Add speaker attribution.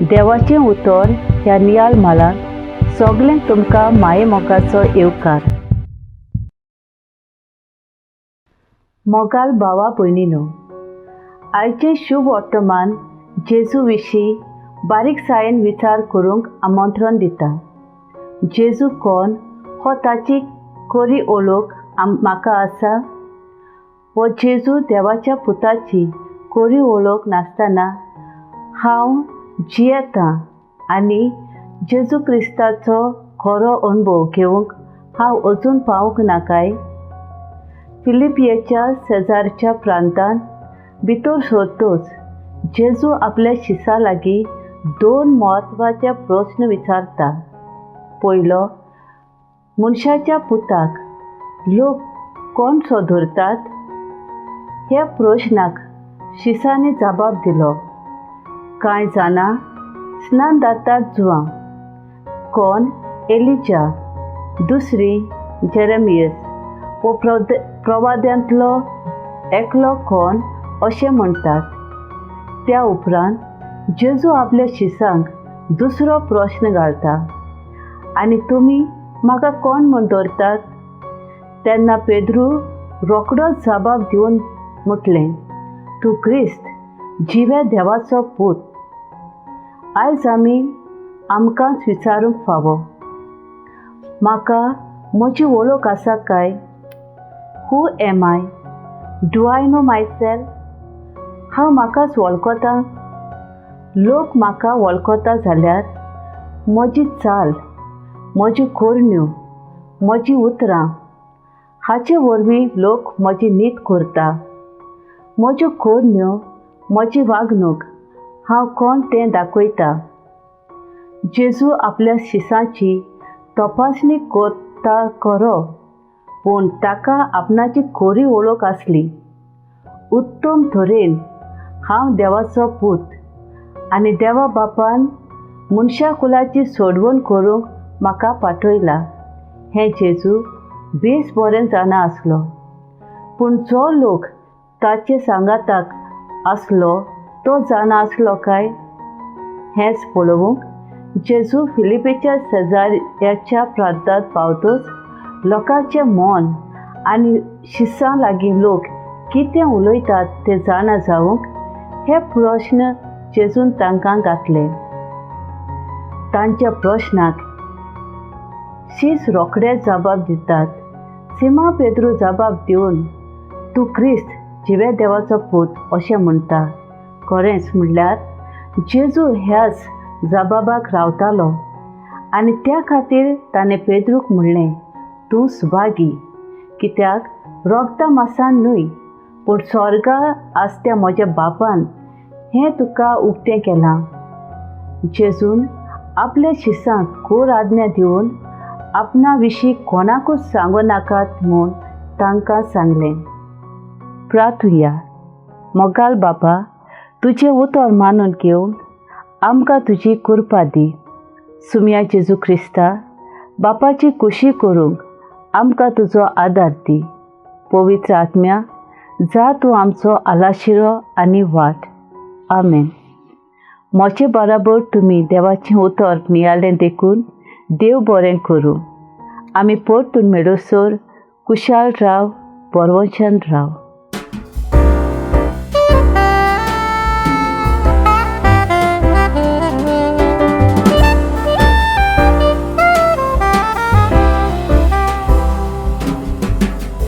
Speaker 1: देवाचें उतर ह्या नियाळ म्हालांत सगळ्यांक तुमकां मायेमोगाचो येवकार. मोगाल भावा भयणीनो, आयचें शुभ वर्तमान जेजू विशीं बारीकसायेन विचार करूंक आमंत्रण दिता. जेजू कोण हो ताची खरी ओळख म्हाका आसा? हो जेजू देवाच्या पुताची खरी वळख नासतना हांव जियेतां आनी जेजू क्रिस्ताचो खरो अणभव घेवंक हांव अजून पावूंक ना काय? फिलिपियेच्या शेजारच्या प्रांतांत भितर सरतच जेजू आपल्या शिसां लागीं दोन म्हत्वाचे प्रस्न विचारता. पयलो, मनशाच्या पुताक लोक कोण सो धरतात? ह्या प्रश्नाक शिसांनी जबाब दिलो, कांय जाणां स्नान दातात जुवां, कोण एलिजा, दुसरी जेरेमियस वो प्रवाद्यांतलो एकलो कोण अशें म्हणटात. त्या उपरांत जेजू आपल्या शिसांक दुसरो प्रश्न घालता, आनी तुमी म्हाका कोण म्हूण धरतात? तेन्ना पेद्रू रोखडोच जबाब दिवन म्हटलें, तूं क्रिस्त, जिव्या देवाचो पूत. आयज आमी आमकांच विचारूंक फावो, म्हाका म्हजी वळख आसा काय? Who am I? Do I know myself? हांव म्हाकाच वळखतां? लोक म्हाका वळखता जाल्यार म्हजी चाल, म्हज्यो करण्यो, म्हजीं उतरां हाचे वरवीं लोक म्हजी नीत करता. म्हज्यो करण्यो, म्हजी वागणूक हांव कोण तें दाखयता. जेजू आपल्या शिसांची तपासणी करता खरो, पूण ताका आपणाची खरी वळख आसली. उत्तम तरेन हांव देवाचो पूत आनी देवा बापान मनशा कुलाची सोडवण करूंक म्हाका पाठयला हें जेजू बेस बरें जाणा आसलो. पूण जो लोक ताचे सांगाताक आसलो तो जाणा आसलो काय? हेंच पळोवंक जेजू फिलिपेच्या शेजाऱ्याच्या प्रांतांत पावतच लोकांचें मन आनी शिसां लागीं लोक कितें उलयतात तें जाणा जावंक हे प्रश्न जेजून तांकां घातले. तांच्या प्रश्नाक शीस रोखडेच जबाब दितात. सिमा पेद्रू जबाब दिवन, तूं क्रिस्त, जिव्या देवाचो पूत अशें म्हणटा. खरेंच म्हणल्यार जेजू ह्याच जबाबाक रावतालो आनी त्या खातीर ताणें पेद्रूक म्हणलें, तूं सुभागी, कित्याक रोगता मासान न्हय पूण स्वर्गा आसत्या म्हज्या बापान हें तुका उक्तें केलां. जेजून आपल्या शिसांक खर आज्ञा दिवन आपणा विशीं कोणाकूच सांगू नाकात म्हूण तांकां सांगलें. प्रार्थुया. मोगाल बापा, तुजें उतर मानून घेवन आमकां तुजी कृपा दी. सुमया जेजू क्रिस्ता, बापाची खुशी करूंक आमकां तुजो आदार दी. पवित्र आत्म्या, जा तूं आमचो आलाशिरो आनी वाट. आमेन. म्हजे बराबर तुमी देवाचें उतर नियाळ्ळें देखून देव बरें करूं. आमी परतून मेळसर कुशाल राव, बरवंशान राव.